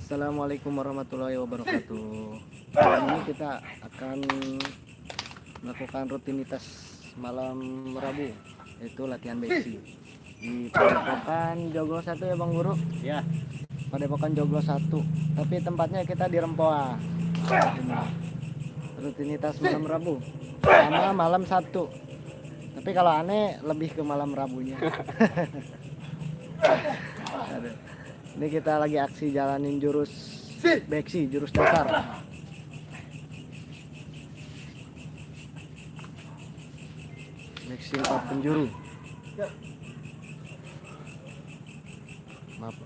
Assalamualaikum warahmatullahi wabarakatuh. Kali ini kita akan melakukan rutinitas malam Rabu, yaitu latihan beksi di Padepokan Joglo 1 ya Bang Guru? Ya. Padepokan Joglo 1. Tapi tempatnya kita di Rempoa. Ini rutinitas malam Rabu sama malam Sabtu. Tapi kalau aneh lebih ke malam Rabunya. Aduh. Ini kita lagi aksi jalanin jurus beksi, jurus dasar. Beksi 4 penjuru. Maaf.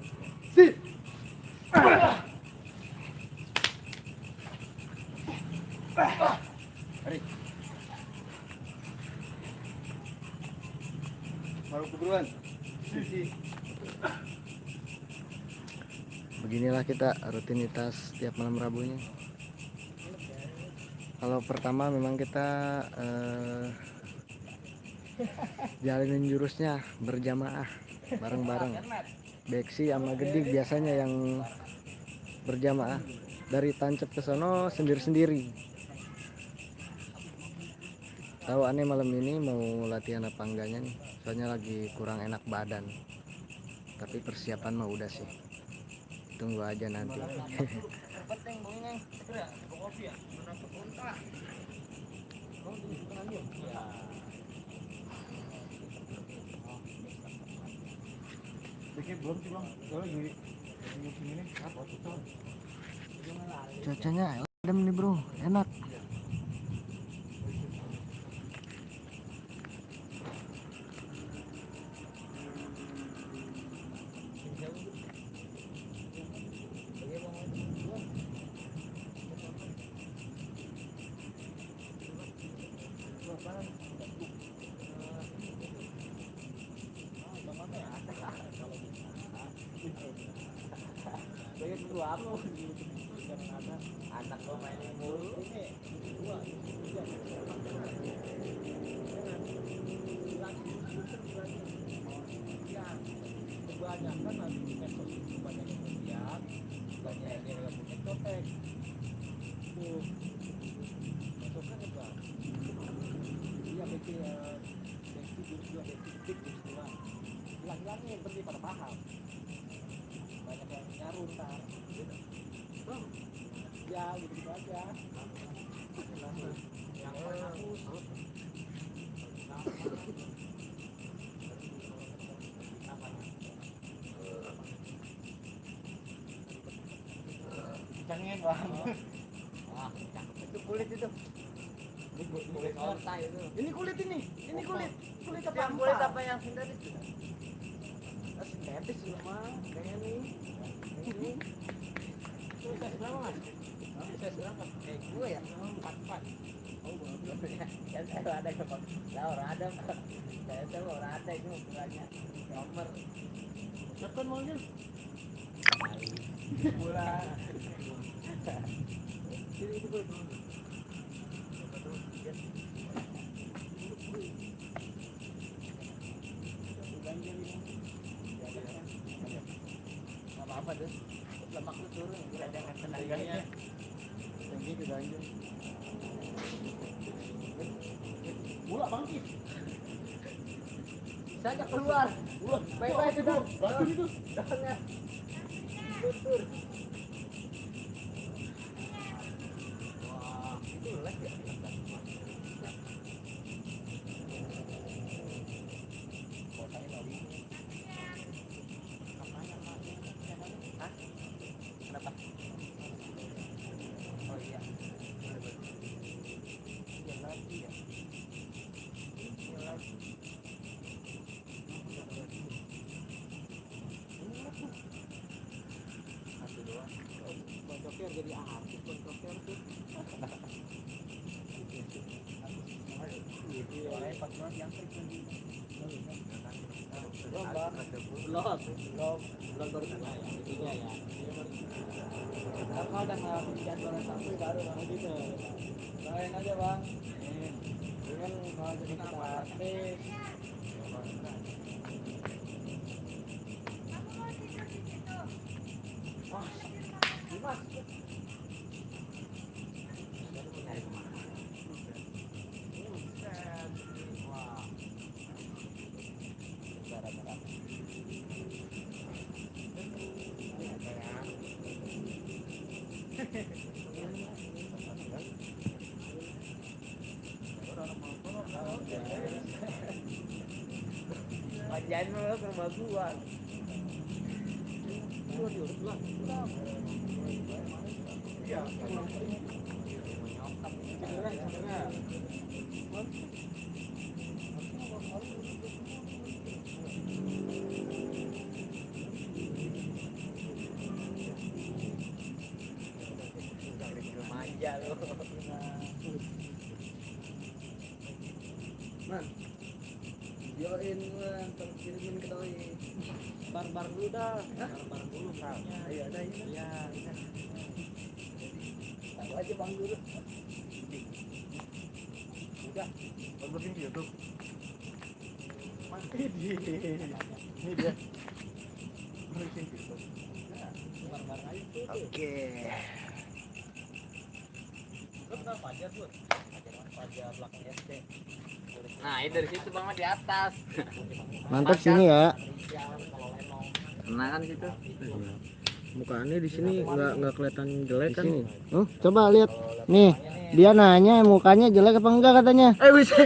Baru keburuan. Beginilah kita rutinitas tiap malam Rabunya. Kalau pertama memang kita jalanin jurusnya berjamaah bareng-bareng. Beksi sama gedik biasanya yang berjamaah. Dari tancap ke sono sendiri-sendiri. Tahu aneh malam ini mau latihan apa enggaknya nih? Soalnya lagi kurang enak badan. Tapi persiapan mah udah sih. Tunggu aja nanti. Cuacanya adem nih bro, enak. Anak lo mainin mulu ini. Kebanyakan nanti di medsos itu banyak yang lihat, banyak yang nggak punya topeng. Tuh, masukkan ya bang. Iya betul ya, betul jurus dua, betul jurus dua. Hilang-hilangnya berarti pada paham. Banyak yang nyaru ntar. Bang, ya gitu aja. Yang bagus. Cengin bang. Wah, itu kulit itu. Ini kulit otak itu. Ini kulit ini kulit. Kulit apa? Yang kulit apa yang sintetis? Sintetis cuma kayak ini. Ini. Saya berapa mas? Saya berapa? Gue ya 44. Oh belum ya. Ya saya ada ya pak. Lah orang ada. Saya orang ada itu ukurannya. Nomor. Tekan maunya. Bola. Ini itu boleh. Apa tuh? Lemak lu turun, udah jangan tenaganya. Tinggi di ganjil. Bola bangkit. Saya keluar. Baik-baik itu. Batu itu. Jangan. Tutur. Wah, itu lag ya. Kenapa? Oh iya. Iya lagi ya. Iya lagi. Satu doang. Kontroker jadi artis kontroker tuh. Itu repot banget yang trik. Belum baru kenal ya intinya ya. Apa udah ngalamin jadwal sampai baru bang gitu. Lain aja bang. Ini kan kalau jadi kita artis. Wah, Panjain lo ke rumah gua. Manja lo. Man, videoin gua, terus kirimin ke doi. Bar dulu dah. Bar dulu kan. Ayo ada ini. Iya. Tahu aja bang dulu. Udah. Bagusin di YouTube. Mati di. Ini dia. Bagusin di YouTube. Bar aja tuh. Oke. Lu kenal Fajar, Bud? Fajar belakang SD. Nah, ini dari situ Bang di atas. Mantap sini ya. Kalau Lenong. Nah kan situ. Mukanya di sini nggak kelihatan jelek kan? Oh, coba lihat. Nih, dia nanya mukanya jelek apa enggak katanya. Bisa.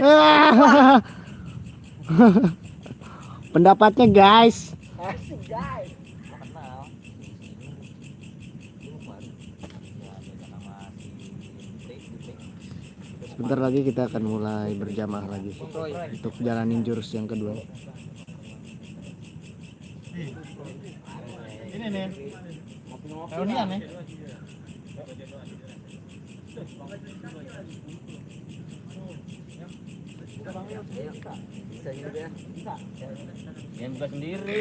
Pendapatnya guys. Asik, guys. Gua kenal. Sebentar lagi kita akan mulai berjamaah lagi untuk jalanin jurus yang kedua. Ini nih. Reunian nih. Bisa hidup ya. Yang buka sendiri.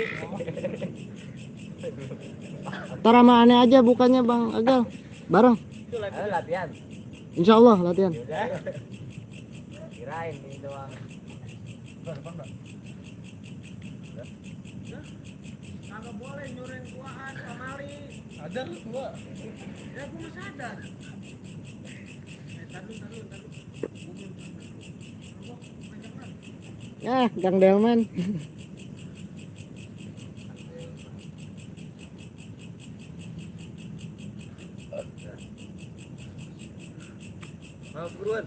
Ntar sama aneh aja bukannya Bang Agal. Bareng. Ayo latihan. Insya Allah latihan. Kirain ini doang. Kagak boleh nyuren kuahan kamari. Ada lu gua. Ya gua masih ada. Taruh. Ya, Kang Delman. Mau buruan.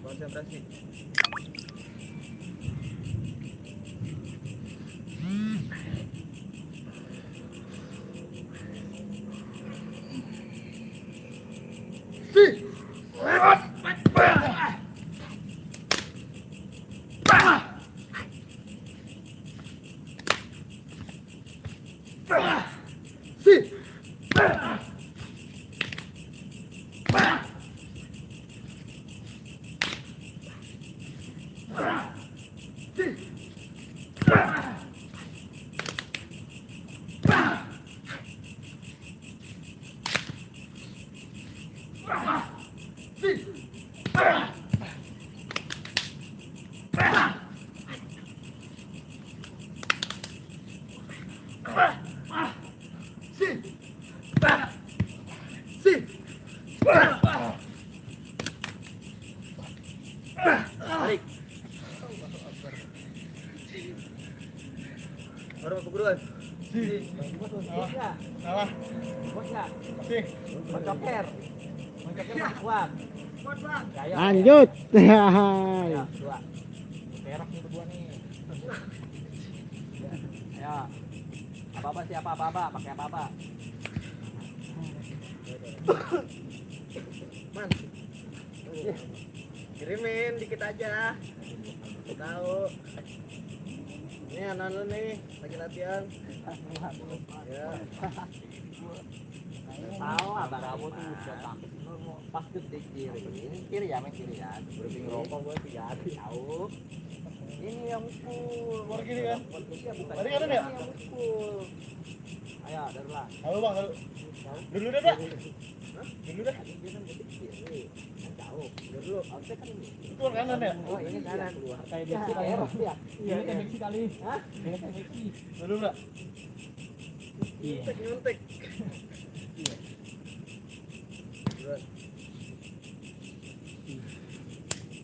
Konsentrasi. Tarik. Baru mau buruan. Salah. Bos ya. Sih. Mencoker masih kuat. Ayo, Lanjut. ayo, dua. Perak nih berdua nih. Ayo. Apa-apa sih apa-apa, pakai apa-apa. Man. Kirimin dikit aja. Tahu. Ini anak lu nih lagi latihan. Ya. Tahu abang kamu tuh udah takut pas gede kiri. Ini kiri ya, main kiri ya. Berhenti ngerokok gue tiga hari tahu. Ini yang mukul. Luar kiri kan? Tadi kanan ya? Yang mukul. Ayo, darulah. Halo Bang, halo. Dulu dah, Pak. Dulu dah. Dia kan gede kiri. Kan jauh. Dulu, harusnya kan ini. Itu kanan ya? Oh, ini kanan. Kayak Ya, Beksi kali. error dia. Iya, kayak Beksi kali. Hah? Kayak Beksi. Dulu, Pak. Nyuntek. buruan.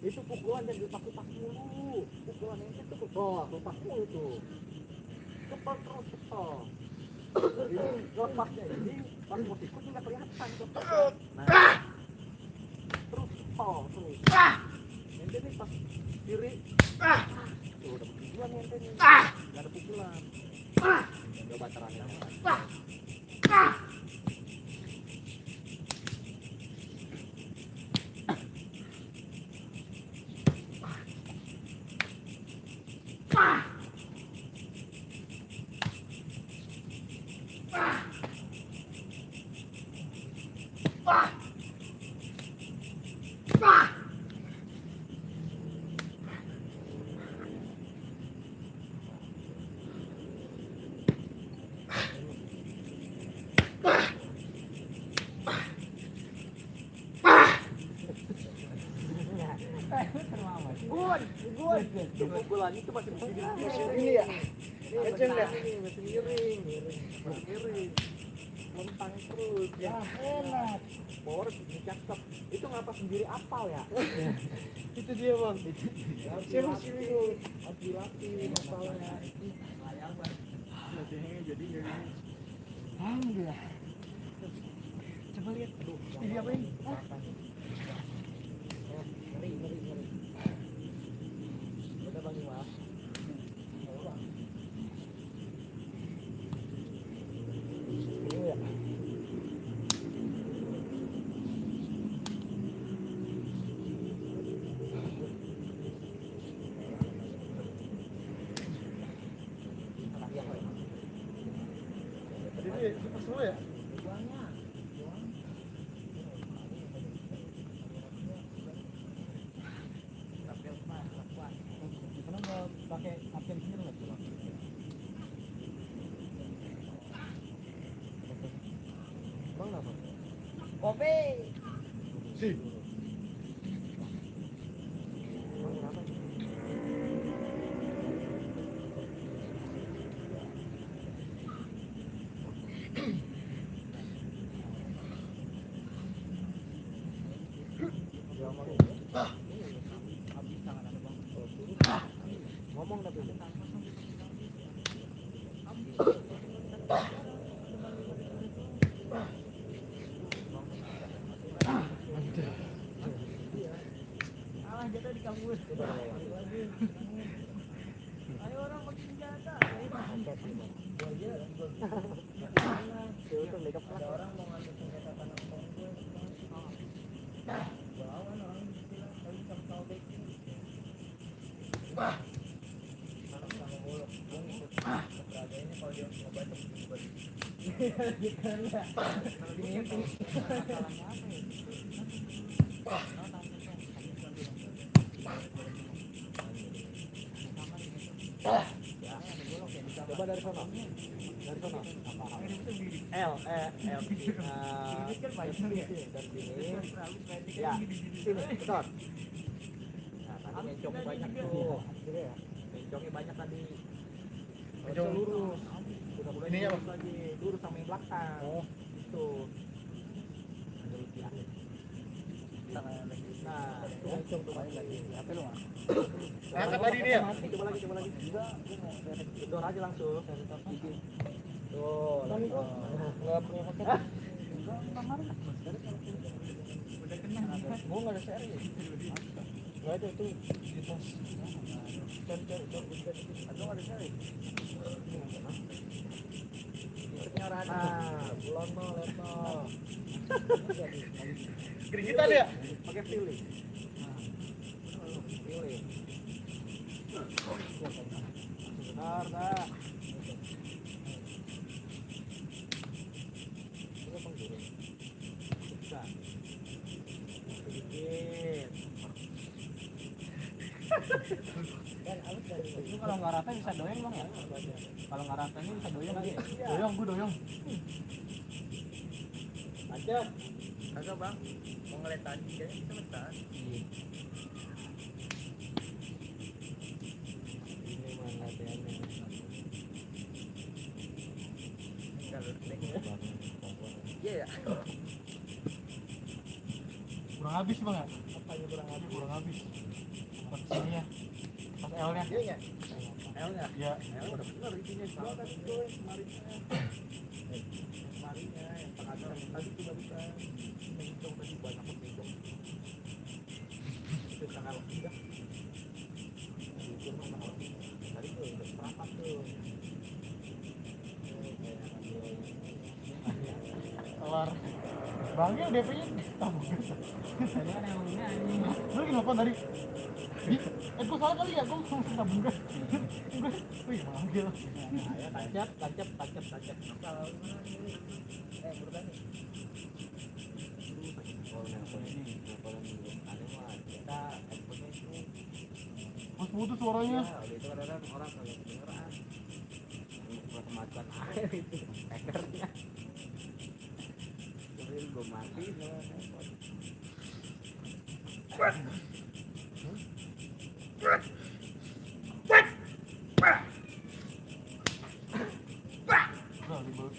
Itu pukulan dan lepas mulu. Pukulan ente tuh lepas mulu tuh. Cepat terus cepat. Ini lepasnya ini pas posisiku juga kelihatan tuh. Nah, terus cepat terus. Ente nih pas kiri. Tuh udah pukulan ente nih. Gak ada pukulan. Coba terangin. Pukulan itu masih Ini ya. Kenceng dah. masih miring. Lempang terus ya. Enak. Power cakep. Itu ngapa sendiri apal ya? Itu dia, Bang. Siapa sih itu? Laki-laki apalnya. Jadi Alhamdulillah. Coba lihat. Aduh, ini apa ini? Ngeri. Udah Bang Imas. Ini ya. Ini pas semua ya? Pakai apian sendiri nggak tuh? Bang apa? Kopi. Si. Bang kenapa? Ngomong tapi jatuh di kampus. Ayo orang makin jatuh. Ada orang mau ngambil senjata tanam gue. Belawan orang di sini lagi sama beki. Sama mulut. Gue ngikut keberadaannya kalau dia mau baca buku. Gitu ya. Kalau dia tahu masalahnya apa ya? Coba dari sana. L dari sini. Ya, sini, betul. Nah, tadi mencong banyak tuh. Mencongnya banyak tadi. Mencong lurus. Udah mulai Ininya, lurus lagi. Lurus sama yang belakang. Oh. Itu. Nah, mencong tuh banyak lagi. Apa lu? Angkat tadi dia. Coba lagi. Gedor aja langsung. Tuh, Enggak punya paket. Gua enggak ada seri. Enggak ada tuh di tas. Cari. Atau ada seri. Nah, belum no, lihat no. Keringitan dia. Pakai pilih. Pilih. Benar, dah. Sedikit. Itu kalau nggak rata bisa doyong bang ya? Kalau nggak rata ini bisa doyong aja. Doyong. Aja. Agak bang. Mau ngeliat tadi kayaknya kita bentar. Ini mana latihannya? Iya ya. Kurang habis bang ya? Apanya kurang habis? Kurang habis. Pas sini ya. Pas L-nya. Iya ya. L-nya. Ya. L udah benar isinya dua kan coy kemarinnya. Kemarinnya yang tengah tadi sudah bisa mencong tadi banyak mencong. Itu tanggal 3. Itu tanggal 3. Tadi tuh udah seperempat tuh. Kelar. Bangnya DP-nya tambah. Tadi kan yang ini anjing. Lu kenapa tadi? Gua salah kali ya, gua tabung gas. Wih, manggil. Ya tancap. Kalau gimana ini? Bertani. Oh, yang ini ada mah kita ekspornya itu. Mas putus suaranya. Ya, itu kadang-kadang orang kalau kedengeran. Ini buat kemajuan air itu ekernya. Tapi gue mati Udah libur.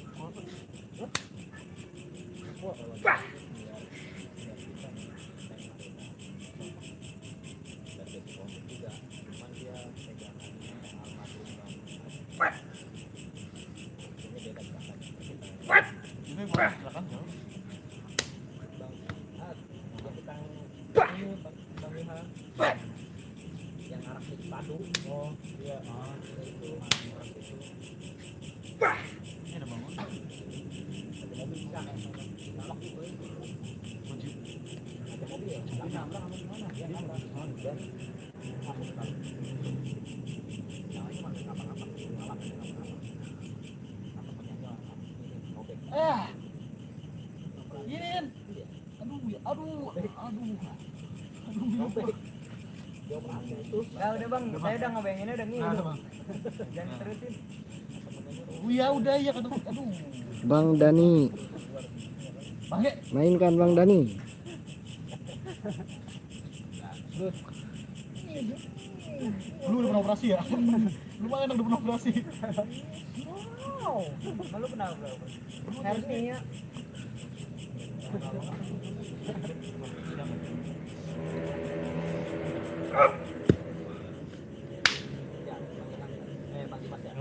Ini gua silakan jauh. yang arah ke Padu. Oh iya, itu arah itu. Ini ada bangun. Ada mobil bisa nabrak itu. Kunci. Ada mobil ya, nabrak sama gimana? Dia nabrak. Dan aku tahu. Nah, ini masih ngapa-ngapa. Giniin. Aduh. Nah, udah bang, saya udah ngebayanginnya udah Nah, ada, Bang. Jangan terusin. Ya udah ya aduh. Bang Dani, Bangke. mainkan Bang Dani. Lu udah pernah operasi ya? Lumayan udah pernah operasi. Wow, malu kenapa? Hernia. Nggak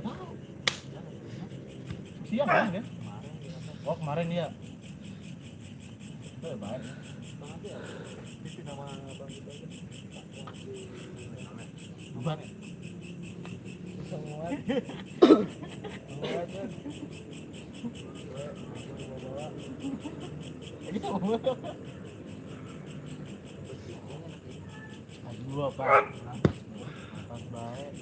tahu. Siang kan ya? Oh kemarin ya. Baik. Itu nama abang itu aja. Bukan. Semua. Ya gitu. Aduh apa? Pas baik.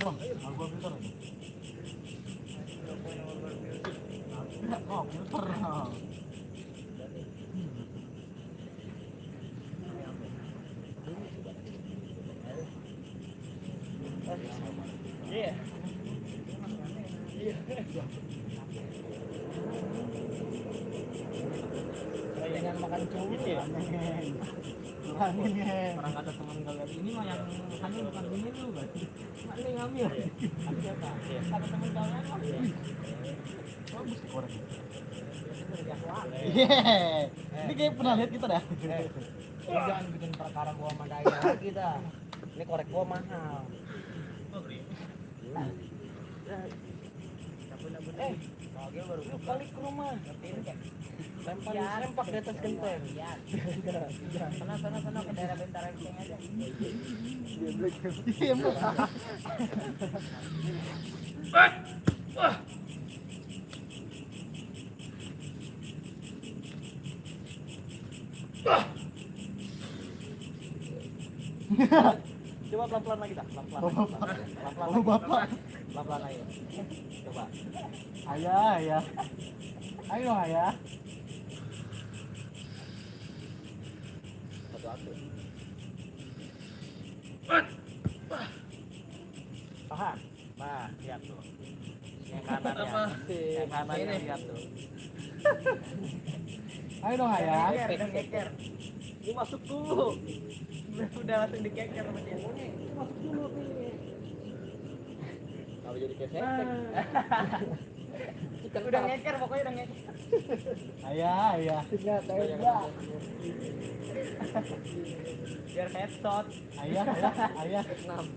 Bang, gua filter aja. Oh, filter. Iya. Dengan makan cumi ya. Orang kata teman kalian ini mah yang hamil bukan bini lu kan. Mak ini ngambil. Siapa? Kata teman kalian mah. Bagus korek. Iya. Ini kayak pernah lihat kita dah. Jangan bikin perkara gua sama Daya lagi dah. Ini korek gua mahal. Dia baru balik ke rumah. Lempar di atas genteng. Sana ke daerah Bentara Genteng aja. Iya, Bang. Coba pelan-pelan lagi dah, pelan-pelan. Oh, Bapak. Pelan-pelan aja. Coba. Ayah. Ayo dong, Ayah. Satu-satu. Tahan. Nah, lihat tuh. Yang kanan ya. Yang kanan ini lihat tuh. Ayo dong ayah. Udah ngeker. Ini masuk dulu. Udah langsung dikeker sama dia. Masuk dulu nih. Kalau jadi kesek. Udah ngeker pokoknya udah ngeker. Ayah. Biar headshot. Ayah.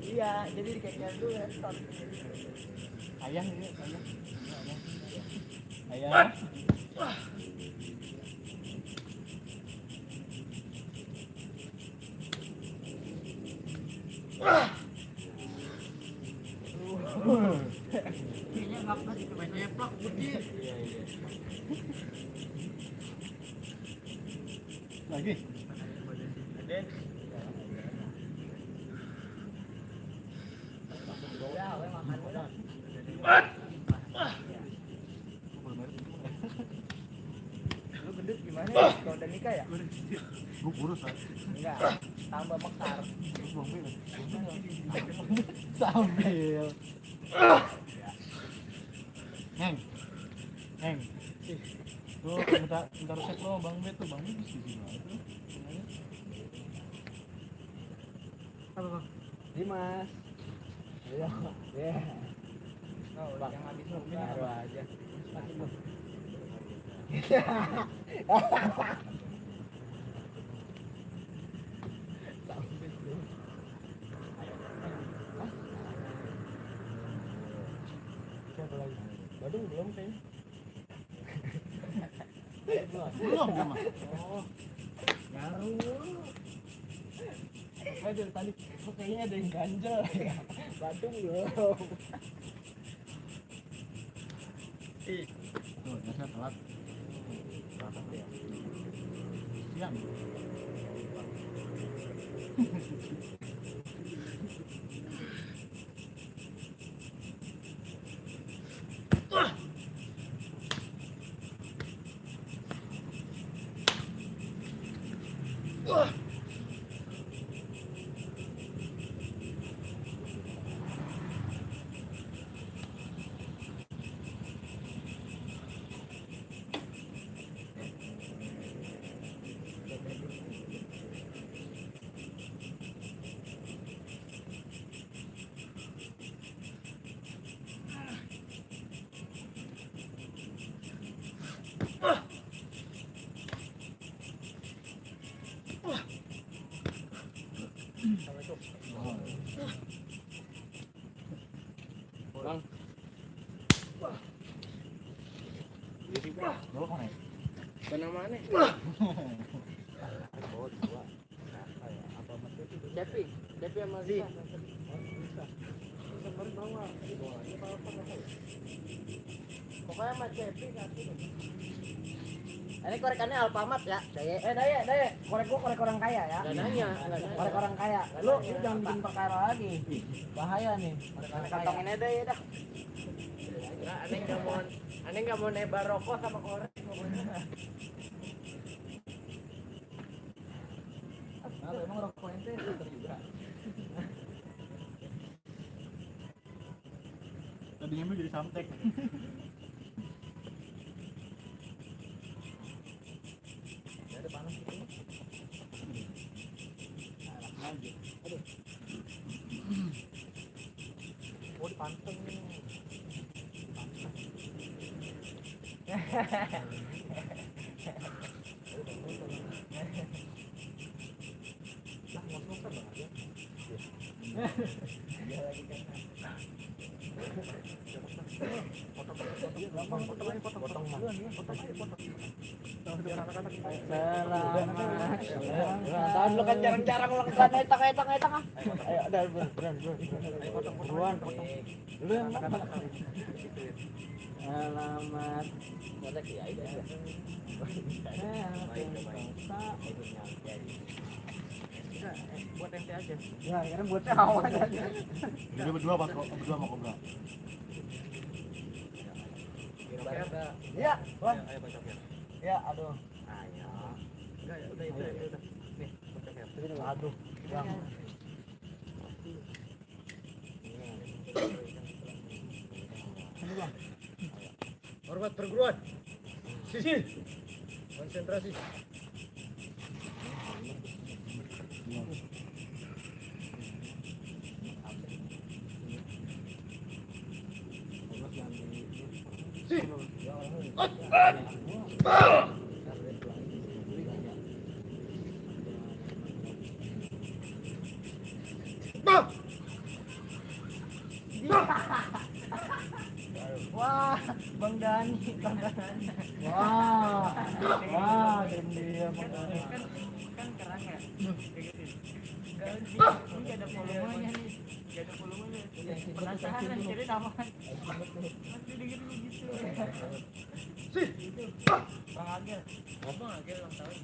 Iya, jadi dikeker dulu headshot. Ayah. Ayah. Kayaknya nggak pas itu main nyeplak begini. Lagi. Ada. Ya, we makan dulu. Lu gendut gimana ya? Kalau udah nikah ya? Gue kurus kan. Enggak, tambah mekar. Sambil. Neng. Tuh minta resep lo Bang Bet tuh, Bang Bet di sini. Apa Bang? Dimas. Iya. Ya. Oh, Bang, yang habis lu baru aja. Siapa lagi? Badung belum kayaknya. Belum ya, Mas? Oh. Nyaru. Saya dari tadi kayaknya ada yang ganjel ya. Badung belum. Tuh, biasa telat. Siang. Bang. Lo kan ya? Benang mana? Cepi sama Zi. Pokoknya sama Cepi satu. Ini korekannya Alfamart ya, Daya. Korek orang kaya ya. Dananya. Korek orang kaya. Lu jangan bikin perkara lagi. Bahaya nih. Kantongin aja ya dah. Aneh nggak mau nebar rokok sama korek. Nah, emang rokok ente filter juga. Tadinya mau jadi samtek. Ada panas gitu. Aduh. Mau dipanteng nih. Tahun lu kan jarang-jarang ulang tahun etang ah. Ayo udah beran. Buruan. Lu yang mana? Alamat. Boleh ya itu aja. Buat ente aja. Ya, ini buatnya awan aja. Jadi berdua sama Kobra. Iya, Bang. Ya, aduh. Ayo. Enggak ya, udah. Nih, aduh. Bang. Hormat perguruan. Sisil. konsentrasi. Wah, Bang Dani, Bang Dani. Wah, wah, dan dia Bang Dani. Kan kerang ya? Enggak ada volumenya nih. Enggak ada volumenya. Penasaran jadi nama. Masih dikit gitu. Bang Agil. Bang Agil ulang tahun.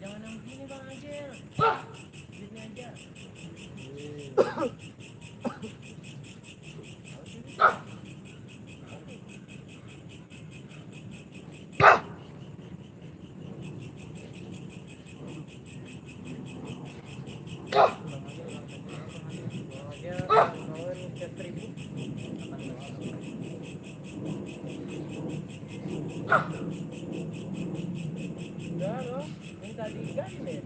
Jangan yang begini Bang Agil. Gini aja. Enggak loh, minta diganti deh.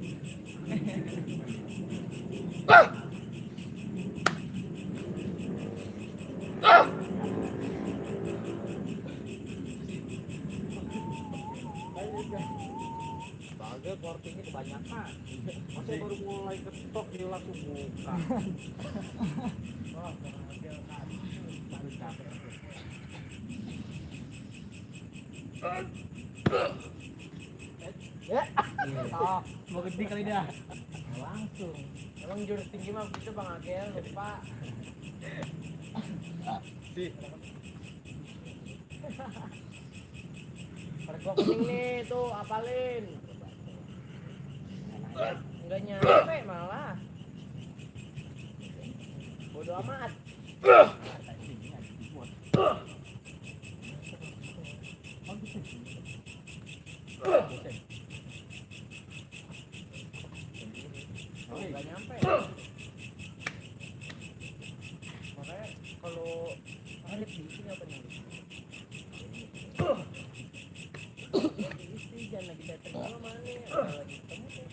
Bagel portingnya kebanyakan. Masa baru mulai ketok dia langsung buka. Wah, bagel tadi baru capek. Ya. Ah, mau gede kali dah. Langsung. Emang jurus tinggi mah gitu Bang Agel, lupa. Pergok kuning nih tuh, apalin. Enggak nyampe malah. Bodoh amat. Enggak nyampe. Makanya kalau ada di sini apa nih? Istri jangan lagi datang sama mana? Lagi ketemu tuh.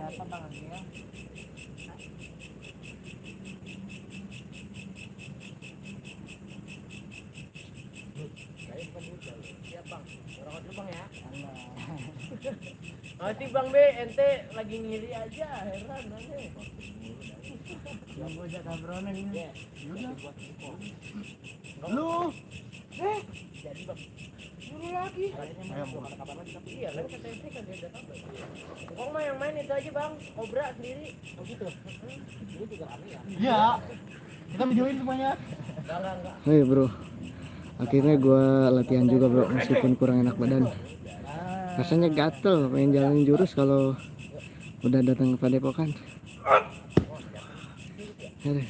8 tangannya. Siap bang, berangkat dulu bang ya. Allah. Nanti bang B, ente lagi ngiri aja, heran aja. Yang gue jaga beroneng ini. Ya, Yaudah. lu, Jadi bang. dulu lagi. Ayo, mau. Kapan lagi? Tapi iya kan kata ente kan dia udah tahu. Kok mah yang main itu aja bang, Cobra sendiri. Oh gitu. Ini juga kami ya. Iya. Kita videoin semuanya. Enggak. Hei bro, akhirnya gue latihan juga bro, meskipun kurang enak badan. Rasanya gatel pengen jalanin jurus kalau udah datang ke Padepokan. Aduh.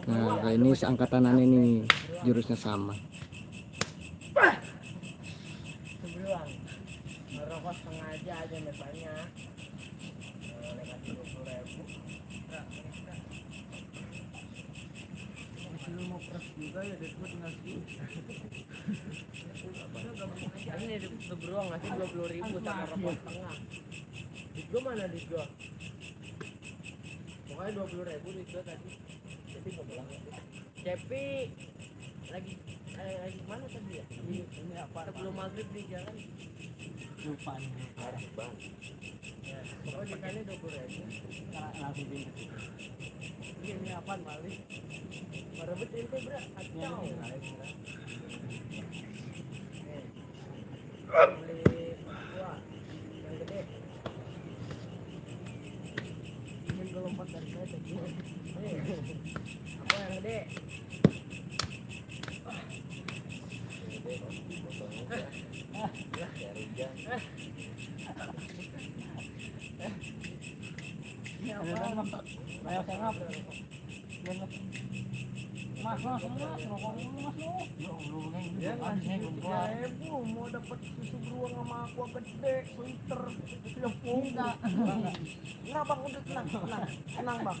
Nah kali ini seangkatan aneh nih, jurusnya sama. Seberuang. Ngerokok setengah aja misalnya. Negatif 20.000. Lu mau press juga ya, Dek, gue tinggal segini. Ini seberuang ngasih 20.000 sama rokok setengah. Duit gua mana duit gua? Pokoknya 20.000 duit gua tadi. Cepi mau pulang ya? Cepi lagi mana tadi ya? Ini apa? Sebelum maghrib di jalan. Lupa nih. Ya, pokoknya di sana 20.000. Langsung di Ini apaan balik? Merebut ente bro, kacau. Beli wah, yang gede. Ini gue lompat dari saya tadi. Apa yang gede? Ini apa? Ayo sengap. Mas, rokok ini mas lo. Ya ngasih 3.000 mau dapat susu beruang sama aqua gede, liter, 30. Nah bang, udah tenang bang, tenang.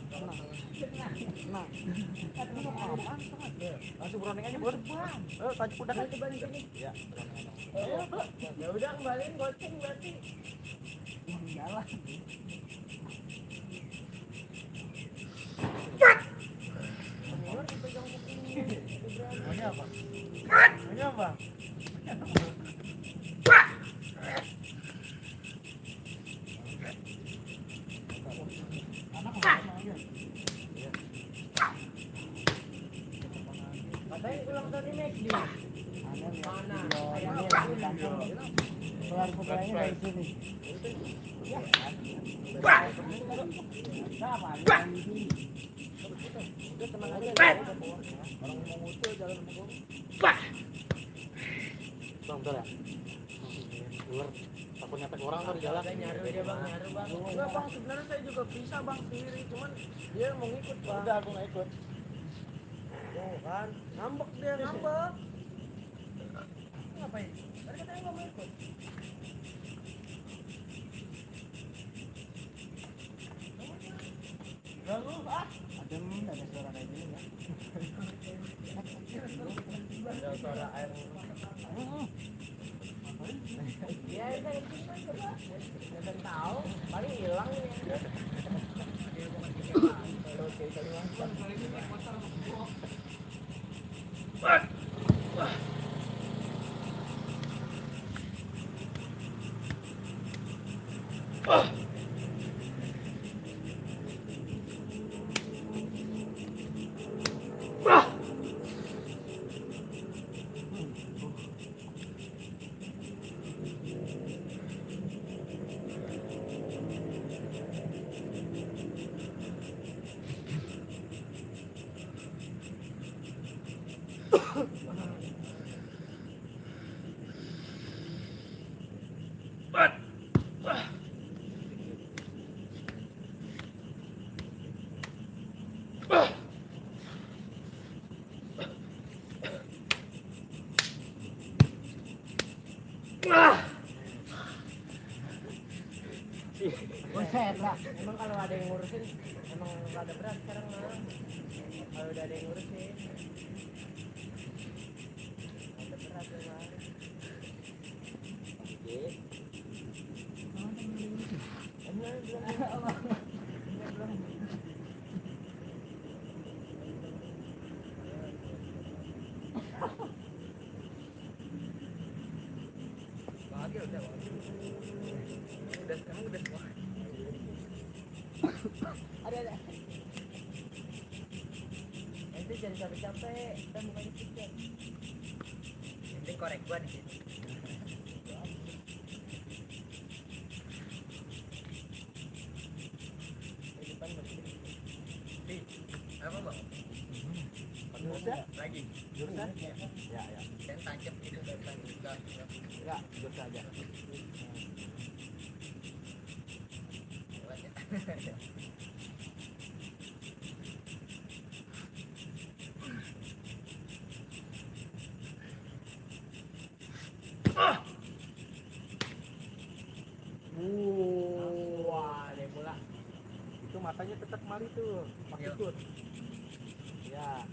Ini apaan sangat? Langsung beroneng aja bos. Tajuk udah kan balik sini. Ya. Ya udah kembaliin goceng berarti. Jalan. Ini apa? Ini apa? Katanya ulang tahun ini McD. Mana? Keluar putranya dari sini. Siapa? Udah tenang aja. Orang mau muncul jalan sama gue. Bang, udah ya? Ular, takut nyepek orang tuh di jalan. Nyaru dia bang, nyaru bang. Enggak bang, sebenarnya saya juga bisa bang sendiri, cuman dia mau ngikut bang. Udah, aku nggak ikut. Oh kan, ngambek dia, ngambek. Ngapain? Tadi katanya nggak mau ikut. Lalu ada suara kayak gini ya. Ada suara air. Iya, itu kan coba. Jangan tahu, paling hilang ini. Buset lah, emang kalau ada yang ngurusin emang rada berat sekarang mah. Kalau udah ada yang ngurusin rada berat ya mah. Bahagia udah sekarang udah semua. Ada. Nanti jangan capek-capek, kita mau main tiket. Nanti korek gua di sini. Di depan masih. Di apa bang? Jursa lagi. Jursa? Ya. Dan tancap gitu depan juga. Enggak, jursa aja. Wah, ada bola. Itu matanya tetap kemari tuh, pakai ikut. Ya.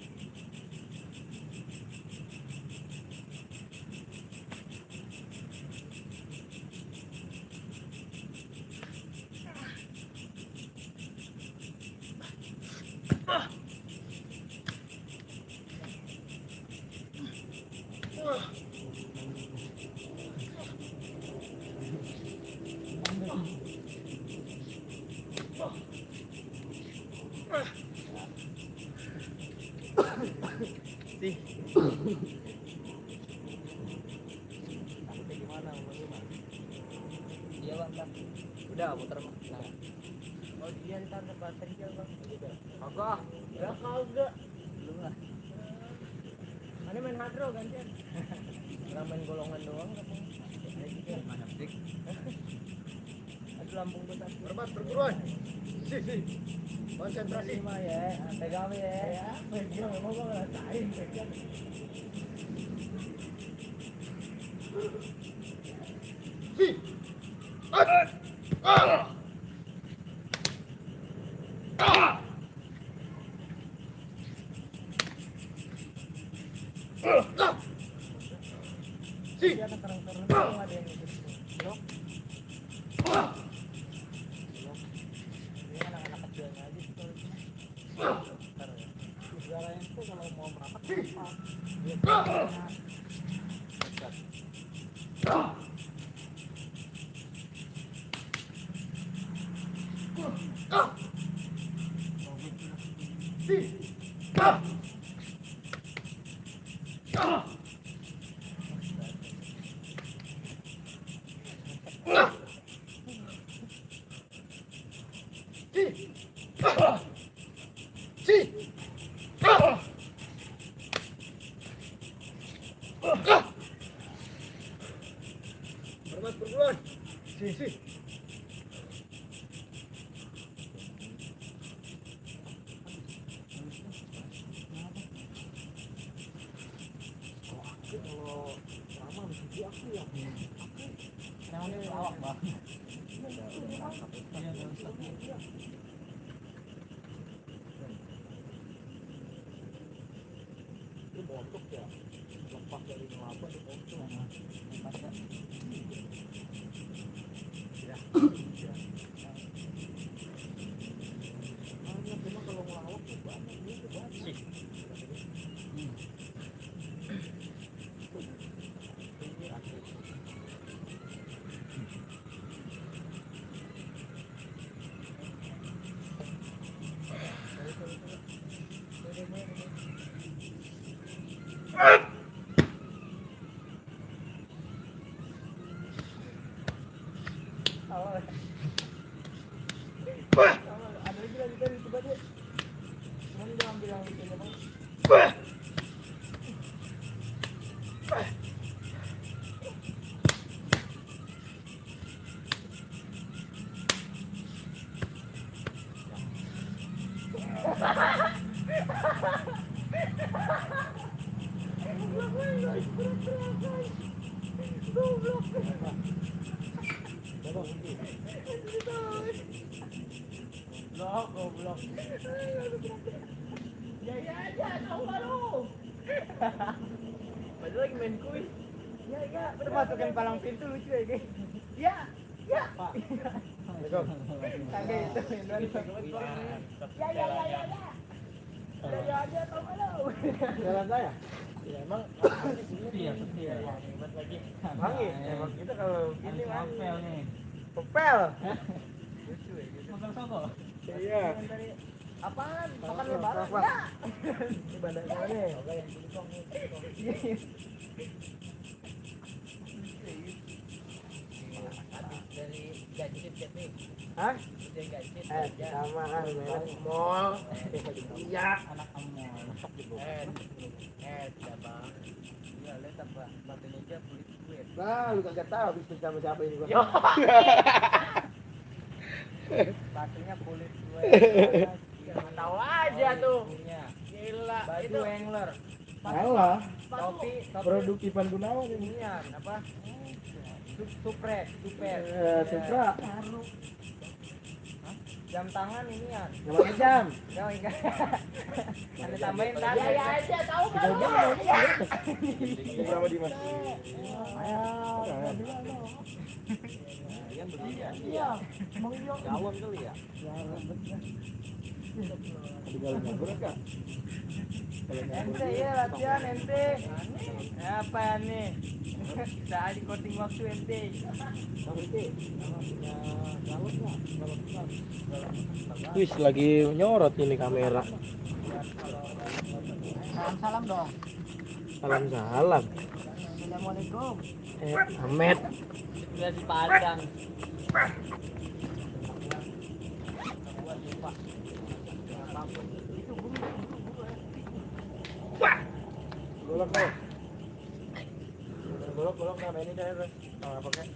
putih. Takutnya gimana sama lu mah? Iya bang, ntar. Udah muter mah. Nah. Oh dia ntar depan kerja bang. Kagak. Ya kagak. Belum lah. Mana main hadro gantian. Orang main golongan doang katanya. Mana pik? Aduh Lampung besar. Hormat perguruan. Si. Konsentrasi. Mah ya, pegang ya. Pegang mau gua ngerasain pegang. Si. Si. Dia terang-terang ada yang ikut. Blok. Ini anak-anak kecilnya aja sih kalau cuma. Ntar ya. Segala yang itu kalau mau merapat apa? Dia punya. Hormat perguruan. Si. Namanya lawak bang. Itu bontok ya. Lepas dari kelapa di bontok. Cuma kalau ngelawak tuh banyak gitu banyak. Ada lagi dari coba deh. Cuman dia ambil yang itu aja bang. Goblok. Ya aja, tahu baru. Padahal lagi main kuis. Ya. Udah masukin palang pintu lucu ya, guys. Ya. Kagak itu main Ya. Ya aja, tahu baru. Jalan saya. Ya emang iya hebat lagi. Wangi. Emang kita kalau ini Ngapel nih. Pepel. Lucu ya gitu. Makan soto. Iya. Apaan? Makan lebaran? Apa? Ya. Ini bandar mana? Oke, yang singkong nih. Habis dari gadget ya, Pi. Hah? Dari gadget. Sama kan merek mall. Iya. Anak mall. Tidak bang. Iya, lihat apa? Batin aja kulit gue. Nah, lu kagak tahu habis sama siapa ini gua. Yo. Batunya kulit gue. Tahu aja tuh. Gila. Baju Wrangler. Salah. Topi Produk Ivan Gunawan ini. inian apa? Supra. Supra. Jam tangan inian. Nama jam. Ya enggak. Ada tambahin tadi. Ya aja tahu kan. Berapa di Mas? Iya. Mau jawab kali ya. Tinggal ngabur Kak. Ente ya latihan ente. Apa nih? Saat di coaching waktu ente. Kamu itu punya galon enggak? Galon besar. Wis lagi nyorot ini kamera. Salam dong. Salam. Assalamualaikum. Ahmed. Udah di Padang. Golok nama ini dah. Apa pakai?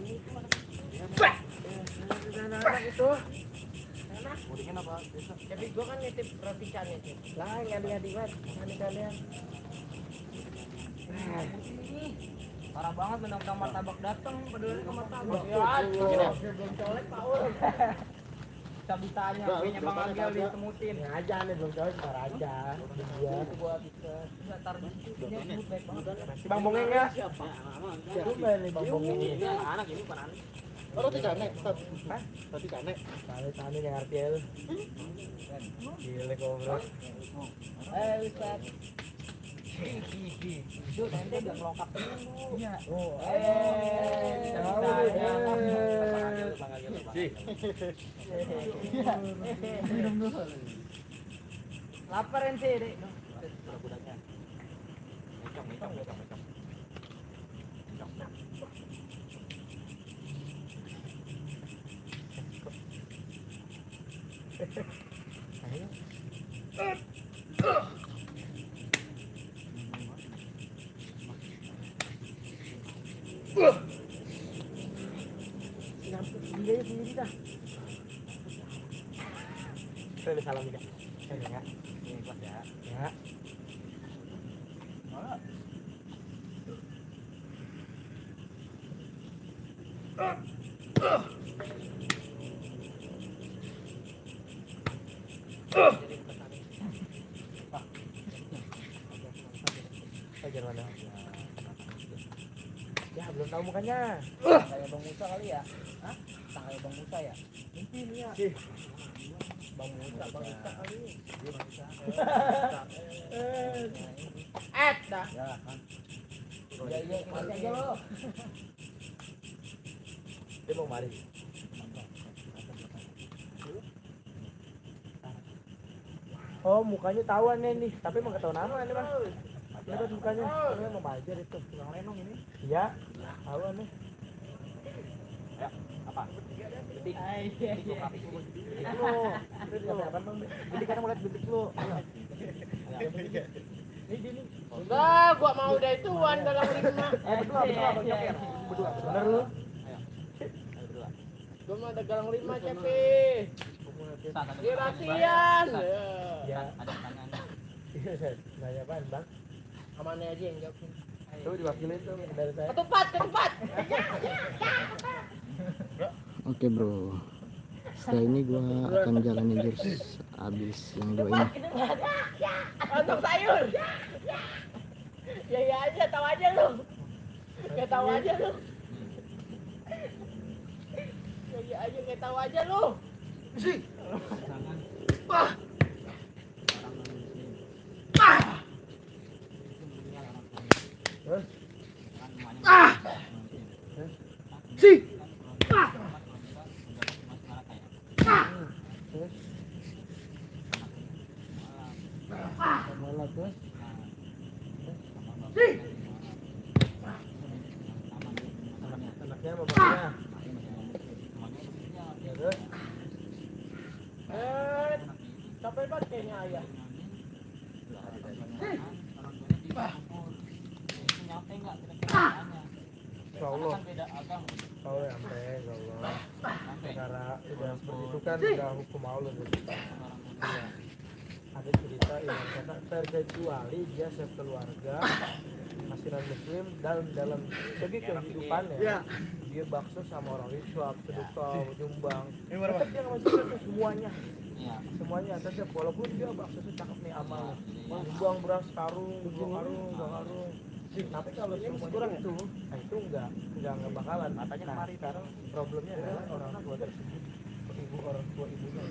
Anak itu. Mudingin apa? Tapi gua kan nitip roti canai sih. Lah ngadi-ngadi banget. Ngadi kalian. Parah banget menang martabak datang peduli ke martabak. Ya, belum colek Paul. Cabutanya, punya Bang Agel ditemutin. Ini aja nih belum tahu sekarang aja. Iya. Itu gua bisa. Enggak tar di situ. Dia smooth baik banget. Si Bang Bongeng ya? Siapa nih Bang Bongeng? Ini anak ini bukan anak. Oh, roti cane. Hah? Roti cane. Cane yang RTL. Gile kok, Bro. Ustaz. Itu nanti udah ngelongkap dulu. Iya. Oh, Minum dulu. Lapar ente, Dek. Dia sendiri dah. Saya salam juga. Ya. Ini kelas ya. Ya. Mana? Ya belum tahu mukanya. Kayak Bang Musa kali ya? Hah? Kayak Bang Musa ya? Mungkin ya. Bang Musa kali. Bang Musa. Dah. Ya kan. Iya, masih aja lo. Dia mau mari. Oh mukanya tahuan nih, tapi emang gak tahu nama nih bang. Lihat mukanya, ini mau belajar itu. Tukang lenong ini. Iya, tahuan nih. Ya, apa? Bintik. Itu lo. Apa bang? Bintik kan mau lihat bintik lo. Ini. Enggak, gua mau udah ituan dalam 5. Berdua bang Joker. Berdua. Bener lu? Ayo. Berdua. Gua mau ada galang 5 Cepi. Di latihan. Ya. Ada tangan. Nanya apaan bang? Amannya aja yang jawab. Coba diwakilin tuh dari saya. Ketupat. Oke bro, setelah ini gua akan jalanin jurus abis yang dua ini. Untuk sayur. Ya aja, tahu aja lu. Kayak tahu aja lu. Ya aja kayak tahu aja lu. Anaknya bapaknya. Ya terus. Capek banget kayaknya ayah. Insyaallah. Oh ya sampai insyaallah. Karena udah seperti itu kan udah hukum Allah gitu. Ya. Ada cerita yang kata terkecuali dia sekeluarga asiran muslim dalam segi kehidupannya dia bakso sama orang Islam, sedekah, nyumbang, tetap dia ngasih itu semuanya tetap walaupun dia bakso cakep nih amal, nyumbang beras karung, tapi kalau semuanya kurang itu enggak bakalan. Matanya kemarin sekarang problemnya adalah orang tua tersebut, orang tua ibunya,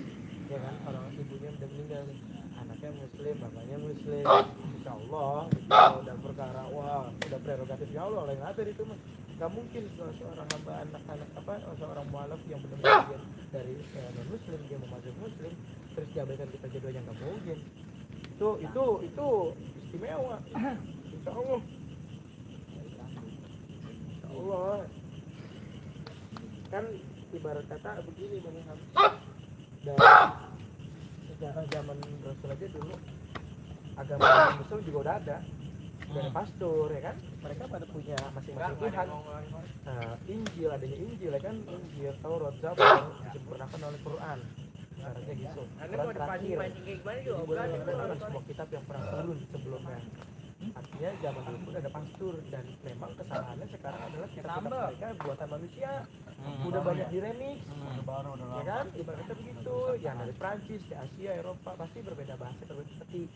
ya kan orang ibunya udah meninggal nih, anaknya anaknya muslim, bapaknya muslim. Insya Allah itu udah perkara, wah udah prerogatif ya Allah, lain ngatur itu mah. Gak mungkin seorang hamba anak-anak seorang mualaf yang benar-benar dia dari non muslim dia mau masuk muslim terus diabaikan kita jodohnya, nggak mungkin. Itu istimewa. Insya Allah. Insya Allah. Kan ibarat kata begini Bang Ilham. Dan sejarah zaman Rasul aja dulu agama Muslim juga udah ada pastor ya kan, mereka pada punya masing-masing Tuhan. Injil, adanya Injil ya kan, Injil, Taurat, Zabur disempurnakan oleh Quran. Ibaratnya gitu. Quran terakhir. Jadi semua kitab yang pernah turun sebelumnya. Artinya zaman dulu pun ada pastor, dan memang kesalahannya sekarang adalah kitab mereka buatan manusia. Udah banyak diremix, ya kan? Ibaratnya begitu. Yang dari Prancis, di Asia, Eropa pasti berbeda bahasa, berbeda seperti.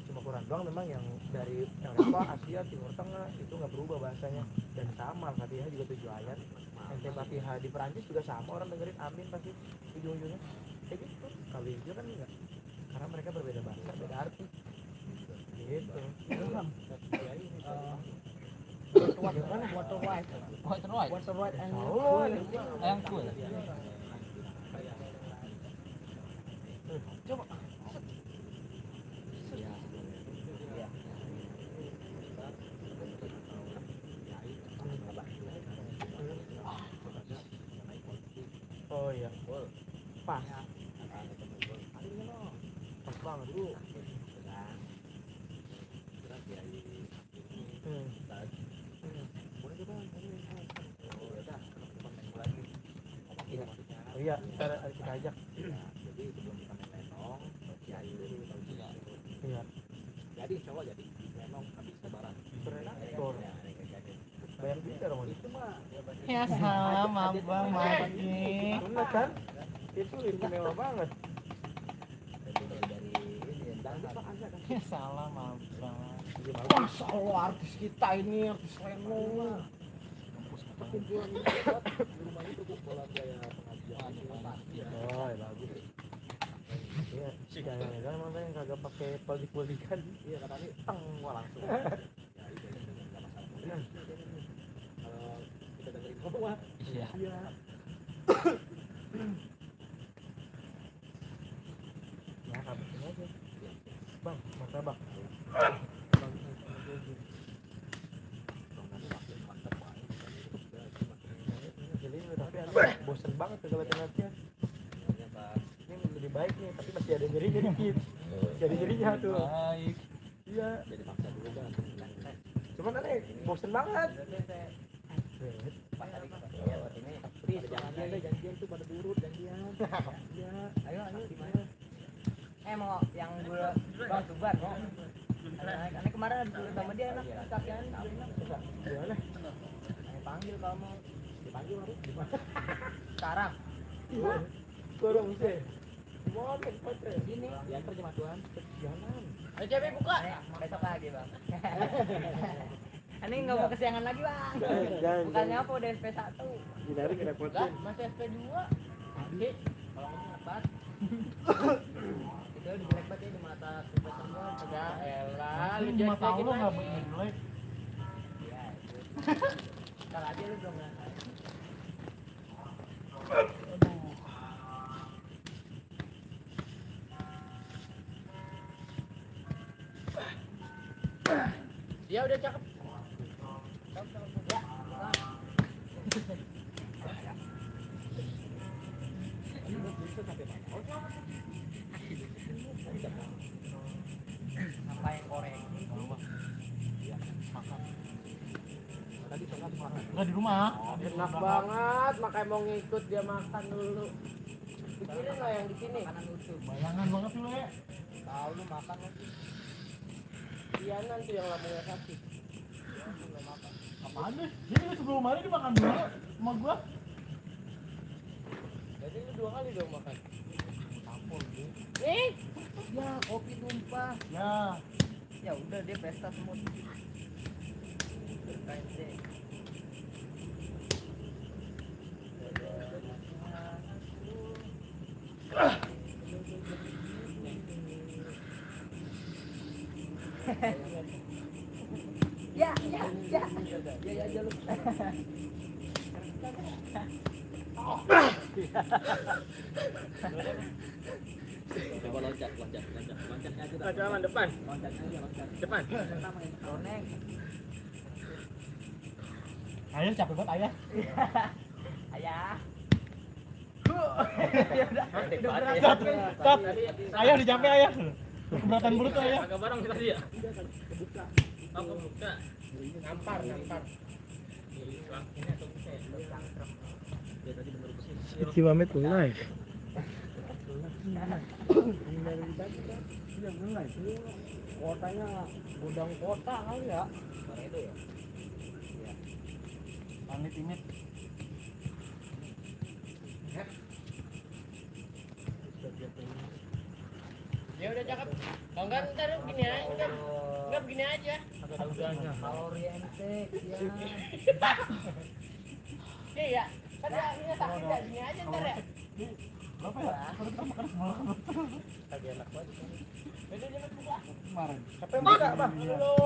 Cuma Quran doang memang yang dari Eropa, Asia, Timur Tengah itu nggak berubah bahasanya, dan sama Fatihah juga 7 ayat. Yang Fatihah di Prancis juga sama, orang dengerin amin pasti ujung-ujungnya kayak gitu. Kalau Injil kan enggak, karena mereka berbeda bahasa, beda arti gitu. Water white and cool. Coba oh iya, pas banget bu. Oh iya, kita ajak. Jadi sebelum kita menong, iya. Jadi insya Allah jadi menong habis lebaran. Berenaktor. Bayar bisa dong itu mah. Ya sama bang, makin. Benar kan? Itu istimewa banget. Ya salah maaf bang. Masya Allah artis kita ini, artis Leno. Oh ya bagus. Iya, jangan-jangan emang yang kagak pakai politik-politikan. Iya katanya teng gua langsung. Kalau kita dengerin ngomong mah. Iya. Ya habisin aja. Bang, martabak. Tapi bosen banget kalau latihan. Ini lebih baik nih, tapi masih ada nyerinya dikit. Jadi nyerinya tuh. Baik. Iya. Jadi paksa dulu bang. Cuman aneh, bosen banget. Janjian tuh pada durut janjian. Iya. Ayo gimana? Mau yang gula bang tubar mau. Aneh kemarin ada dulu sama dia enak kakian enak. Gimana? Panggil kalau mau. Dipanggil harus gimana? Sekarang. Kurang sih. Mau ke Ini. Ya terjemah Tuhan. Jangan. Ayo cepet buka. Besok lagi bang. Ini nggak mau kesiangan lagi bang. Bukannya apa udah SP1. Hindari kerepotan. Masih SP2. Nanti kalau mau ngebat. Itu di jelek banget ya di mata super semua. Ya elah. Lu Lu mata lu nggak jelek. Iya. Kalau aja lu belum ngerasain. Dia udah cakep. Ya. Apa yang korek? Enggak di rumah. Enak banget, makanya mau ngikut dia makan dulu. Pikirin lah yang di sini. Makanan utuh. Bayangan banget lu ya. Tahu lu makan lagi. Iya nanti yang lambungnya sakit. Apaan deh? Jadi sebelum hari dimakan dulu sama gua. Jadi lu 2 kali dong makan. Tampol gitu. Ya kopi tumpah. Ya. Ya udah dia pesta semut. Berkain deh. Ya, ya, ya. Ya aja lu. Coba loncatnya aja. Loncat depan. Loncatnya aja, loncat. Depan. Roneng. Ayah capek banget ayah. Ayah. Stop. Ayah udah capek ayah. Keberatan bulu tuh ayah. Agak bareng tadi ya. Kebuka. Oh, kebuka. Nampar. Ini atau bisa ya? Ya tadi bener bersih. Si Mamet live. Kotanya gudang kota kali ya. Barang itu ya. Amit-amit. Ya udah cakep. Kalau enggak ntar begini aja. Enggak begini aja. Kalori entek ya. Iya. Kan ini sakit enggak gini aja ntar ya. Berapa ya? Makan semua. Lagi enak banget. Beda jangan buka. Kemarin. Siapa yang buka, Bang? Lu.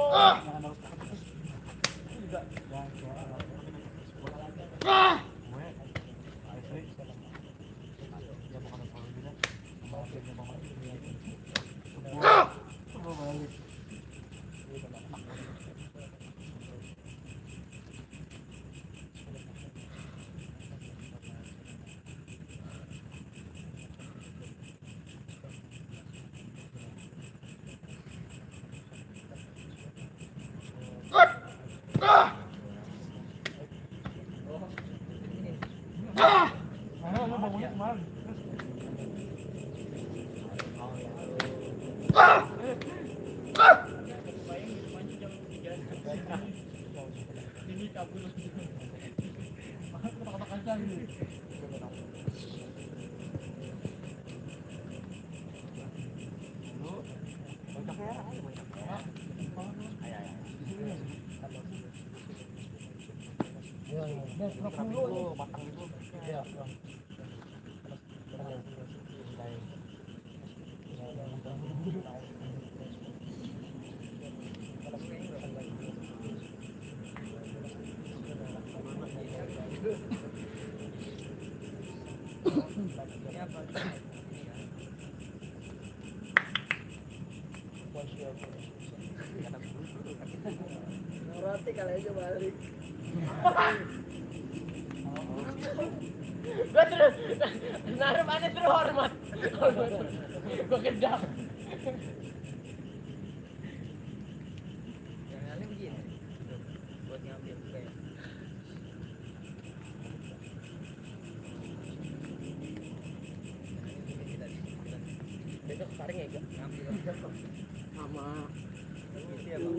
Roti kali aja balik. Gua terus naruh mana terhormat. Gua kedap. Yang lain begini. Buat ngambil kayak. Besok paring ya, Kak. Sama. Isi ya, Bang.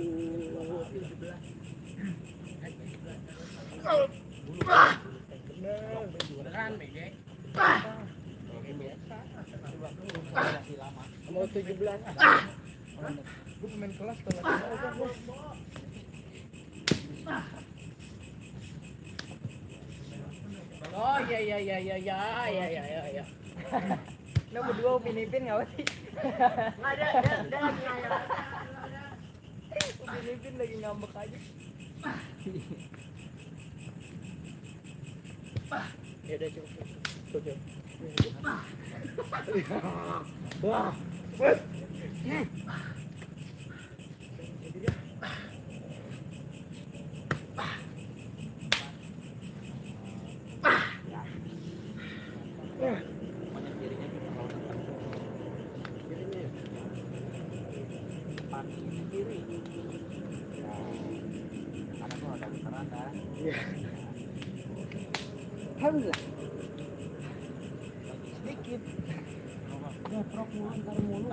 Beneran, Bege. Mau 17. Gue pemain kelas kalau Oh iya. Nah, berdua Upin Ipin nggak sih? Nggak ada lagi ngayal. Upin Ipin lagi ngambek aja. Ya udah cukup. Wah. Alhamdulillah. Sedikit. Ngeprok mulu, ntar mulu.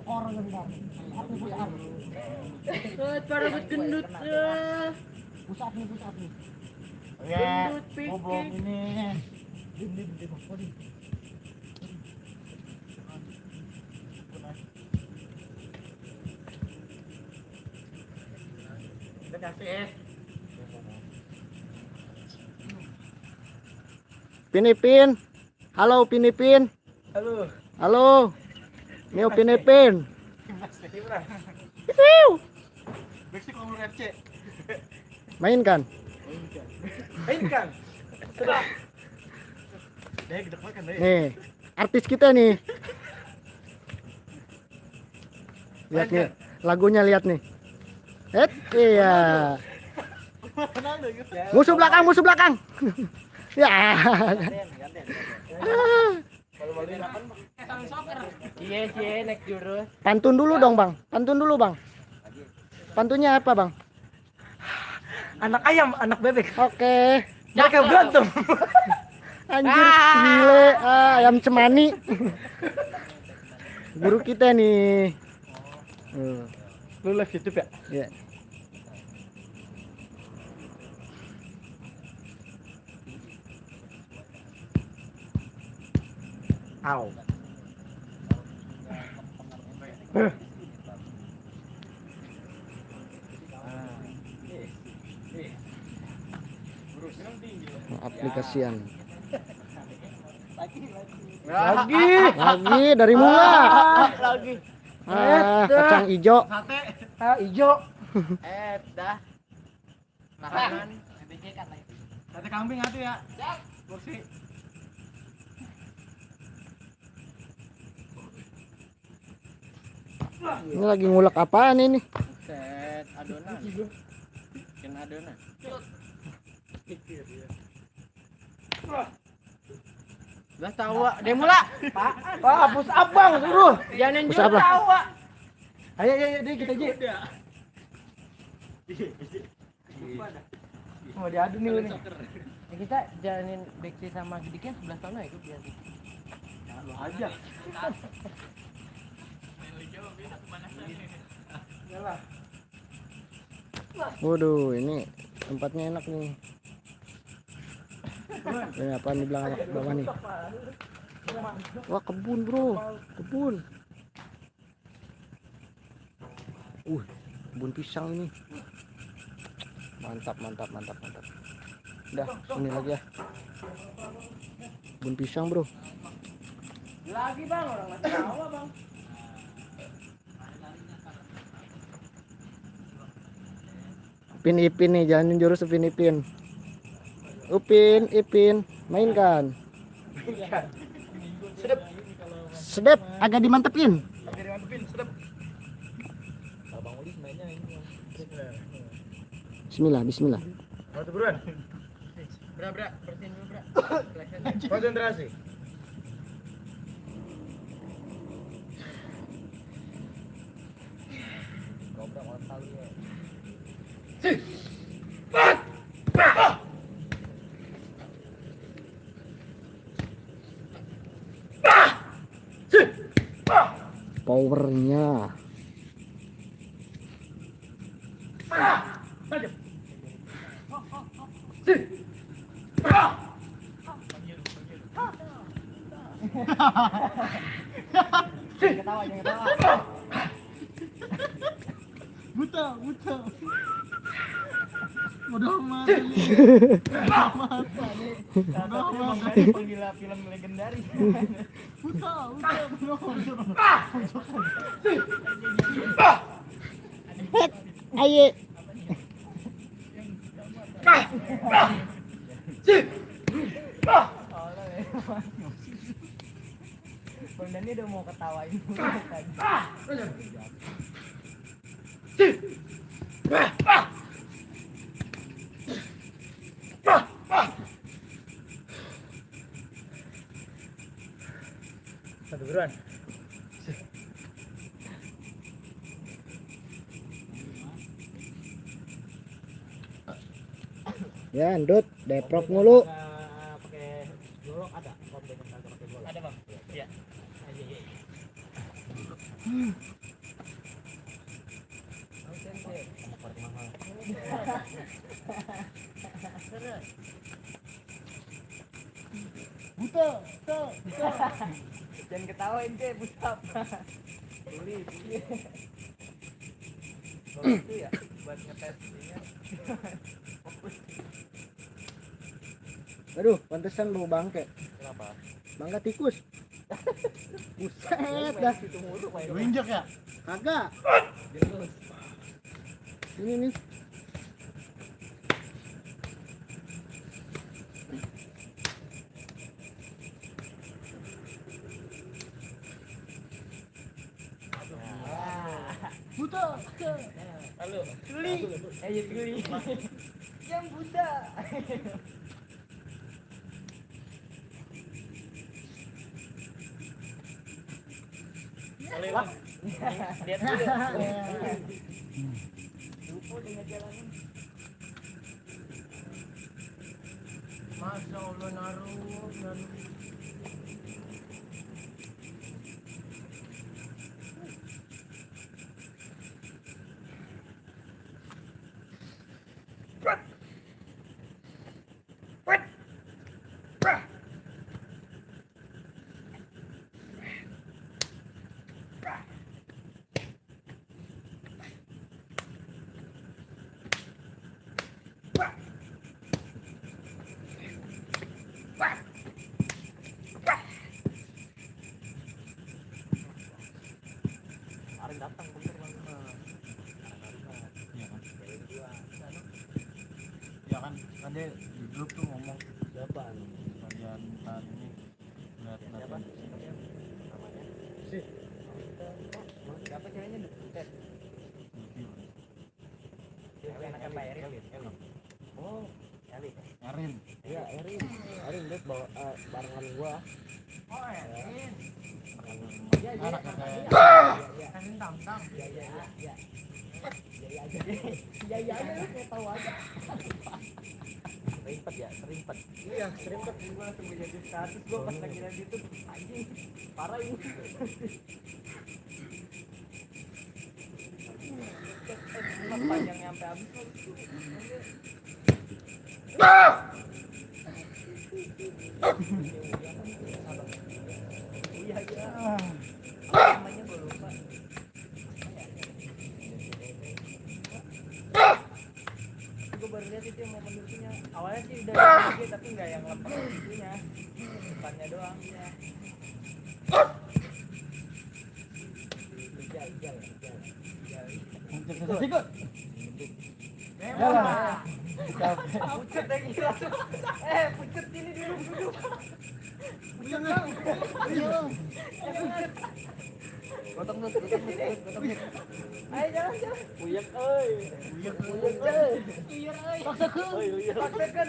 Orang gendang. Aku pusat. Para gendut. Pusat nih. Gendut Boblok pikir. ini. Dinding. Udah kasih es. Pinipin. Halo Pinipin. Halo. Halo. Ini Upin. Beksi kalau FC. Mainkan. Mainkan. Sudah. Deh gede makan deh. Nih, artis kita nih. Lihat nih, lagunya lihat nih. Iya. Musuh belakang. Ya. Cie naik jurus. Pantun dulu dong, Bang. Pantunnya apa, Bang? Anak ayam, anak bebek. Oke. Mereka berantem. Anjir, gile. Ayam cemani. Guru kita nih. Lu live YouTube ya? Ya. Au. Aplikasian. Lagi dari mula. lagi. Kacang ijo. Ijo. Dah. Makanan. Sate kambing atuh ya. Kursi. Ini lagi ngulek apaan ini? Set adonan. Bikin adonan. Belas tawa. Dia mula. Pak. Wah, hapus abang suruh. Jangan Hapus apa? tawa. Ayo deh kita aja. Mau diadu nih ini. Kita jalanin Beksi sama Gedikan 11 tahun aja biar. Lu aja. Waduh, ini tempatnya enak nih. Ini apa di belakang bawah nih? Wah, kebun, Bro. Kebun. Kebun pisang ini. Mantap. Udah, sini lagi ya. Kebun pisang, Bro. Lagi Bang, orang masih tawa Bang. Ipin nih, jalanin jurus Upin Ipin. Mainkan. Sedep, agak dimantepin. Bismillah. Mau buruan. Bra, bersihin dulu, Bra. Konsentrasi. Powernya. Jangan ketawa. Buta. Bodoh amat. Penggila film legendaris. Buta. Ayo. Bang Dani udah mau ketawain tadi. Satu buruan. Ya, ndut, deprok mulu. Pakai golok ada. Ada Bang. Iya. Buta. Jangan ketawain deh, Bustap. Beli. Itu ya buat ngetes ini. Aduh, pantesan bau bangke. Kenapa? Bangka tikus. Buset dah. Itu mulu main. Lu injek ya? Kagak. Jelas. Ini nih. Buta. Halo. Tuli. Ya tuli. Yang Buddha. Lah. Lihat dulu. Lupa dengan jalanan. Masya Allah naruh. Kemarin datang bener Bang. Iya kan? Kan dia di grup tuh ngomong Siapa? bagian tadi ini lihat Siapa? namanya. Siapa ceweknya? Butet. Cewek anak apa ya? Oh, Eli. Erin. Iya, Erin lihat bawa barengan gua. Oh, Erin. Anak kayak Erin tam-tam. Iya. Iya, lu kayak tahu aja. serimpet ya, serimpet. Iya, serimpet gua langsung menjadi status gua pas lagi lihat itu anjing. Parah ini. Panjangnya sampai habis iya apa namanya gue lupa gue baru lihat itu yang momen lucunya awalnya sih udah gede tapi nggak yang lepas itunya depannya doang ya ijal Ikut. Wah, pucet lagi langsung. Pucet ini duduk. Pucet bang. Pucet. Gotong dut. Ayo jalan. Uyak euy. Paksakan.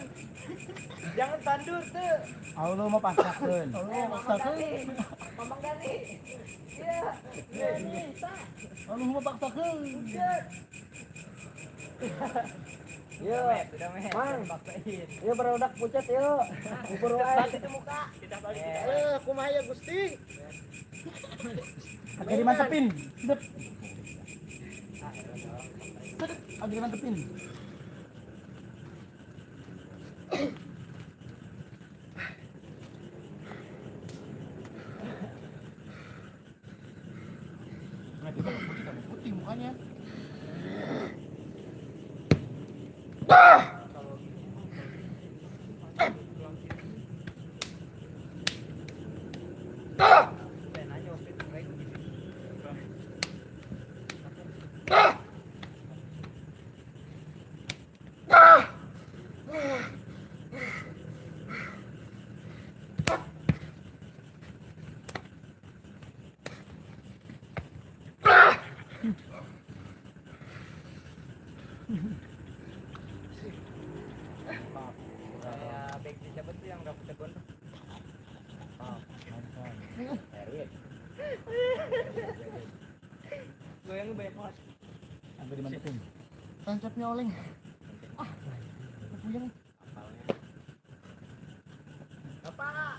Jangan tandur tuh. Allah mah paksakeun. Mamang Dani. Iya. Dani. Allah mah paksakeun. Pucet. Yo, Udah met. Mang. Paksain. yo barudak pucat yo. Bubur wae. Balik itu muka. Kita balik. Kumaha ya Gusti? Agak dimantepin. Sedep. Agak dimantepin. Putih mukanya. Nanya waktu itu mereka gitu. Kayak back di siapa tuh yang rambut tebon tuh? Erwin. Goyangnya banyak banget. Agak dimantepin. Tancapnya oleng. Puyeng. Bapak.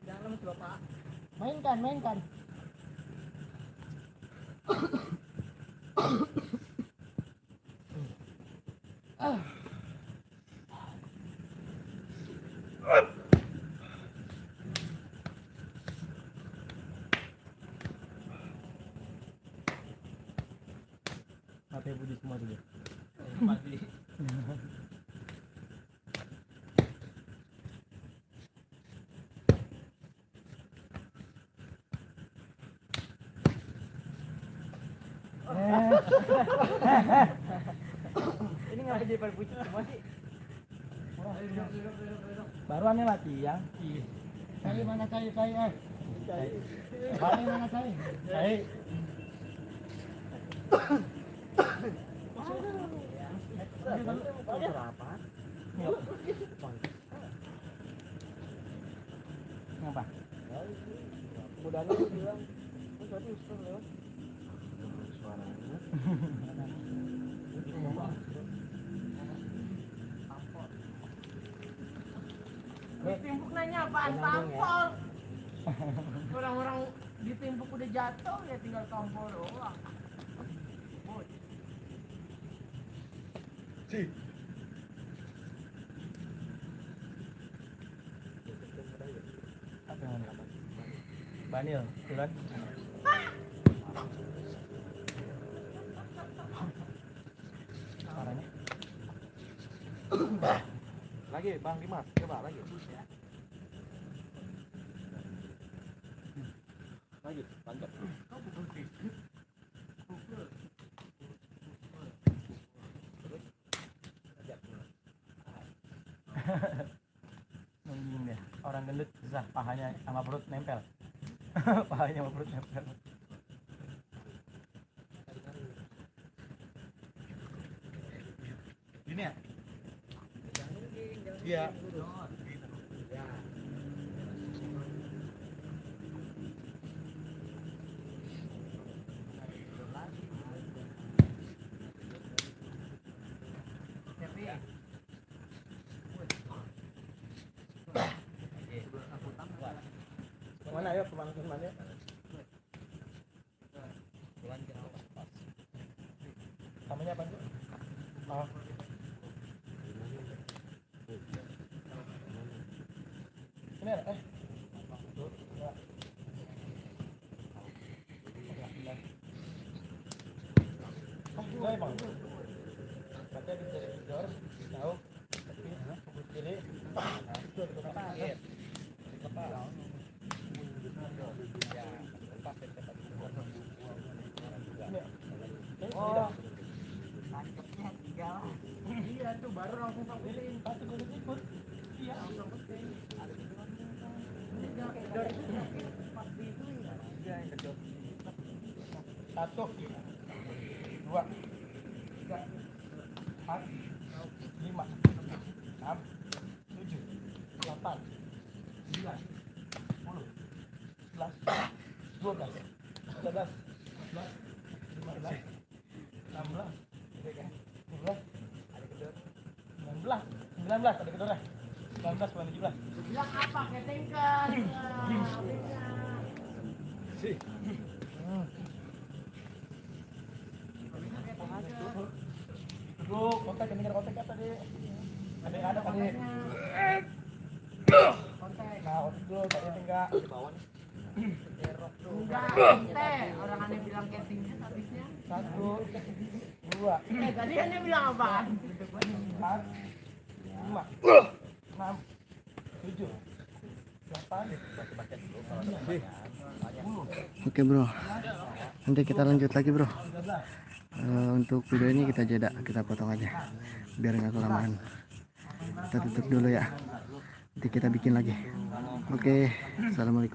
Jangan lemes bapak. Mainkan. Apa Budi semua dulu? Pagi. Ini ngapa jadi pada pucuk semua sih? Baru aneh latihan. Cai mana cai eh. Cai mana cai? Cai. Berapa? Ngapa? Mudahnya dia bilang, "Oh, tadi Ustaz lewat." Ditimpuk nanya apaan tampol. Orang-orang ditimpuk udah jatuh ya tinggal tampol doang. Apa yang mana? Banil, bulan. Suaranya. Lagi Bang Dimas, coba lagi. Lagi, lanjut. Nungging deh. Orang gendut susah pahanya sama perut nempel. Pahanya sama perut nempel. Gini ya? Iya. Mana ya pemangkin mana? Namanya apa sih? Oh. Ini ada Bang. Katanya bisa tidur, tahu. Jadi, itu kepala. Oh. Tangkapnya 3 lah. Iya tuh baru langsung sampein. Satu kulit ikut. Iya. Langsung penting. Satu, dua, tiga, empat, lima, enam, tujuh, delapan, sembilan, 10, 11, 12, 13, 14, 15, 16, 17, 19 ada kedua 19, 17. Bilang apa ketengkan? Duduk, kontak ini kontak apa tadi? Ada yang ada tadi. Kontek. Nah, kontak dulu tadi enggak di bawah nih. Enggak, teh. Orang aneh bilang ketingnya habisnya. 1, 2, Tadi aneh bilang apaan? 4, 5, 6, 7, 8, 9, 10. Oke bro, nanti kita lanjut lagi bro. Untuk video ini kita jeda, kita potong aja biar nggak kelamaan. Kita tutup dulu ya, nanti kita bikin lagi. Oke, assalamualaikum.